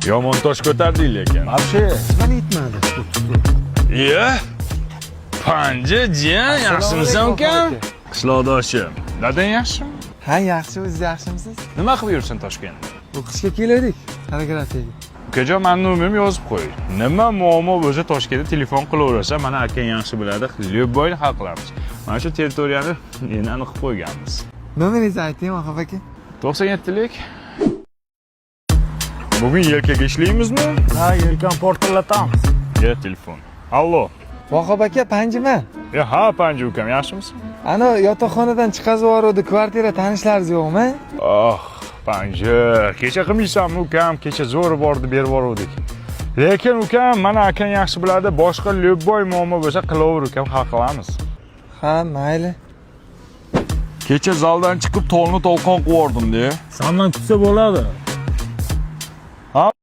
Yomon tosh ko'tarding lekin. Вообще, Nimani yetmadi? 34. Iya. Panja jiyan, yaxshimisan, ukam? Qishloqdoshim. Dadang yaxshimi? Ha, yaxshi, o'zingiz yaxshimisiz? Nima qilib yursan Toshkentda? O'qishga keldik, topografiyaga. Ukajon, mani nomerimni yozib qo'y. Nima muammo bo'lsa, Toshkentda telefon qilaverasan, mana akang yaxshi biladi, любой hal qilamiz. Mana shu territoriyani endi aniq qilib qo'yganmiz. Nomeringizni ayting, Vahob aka. 97lik. Bugun yelkaga ishlaymizmi? Ha, yelkan portlatamiz. Ya telefon. Allo. Vahob aka, Panjiman. Ya ha, Panji ukam, yaxshimisiz? Ana yotoqxonadan chiqazib yuboruvdi, kvartira tanishlaringiz yo'qmi? Oh, Panji, kecha qilmaysanmi, ukam? Kecha zo'r bordi, berib yuboruvdik. Lekin ukam, mana akang yaxshi biladi, boshqa любой muammo bo'lsa qilaver, ukam, hal qilamiz. Ha, mayli. Kecha zaldan chiqib tolni tolqon qilib yubordim-da. Sandan kutsa bo'ladi.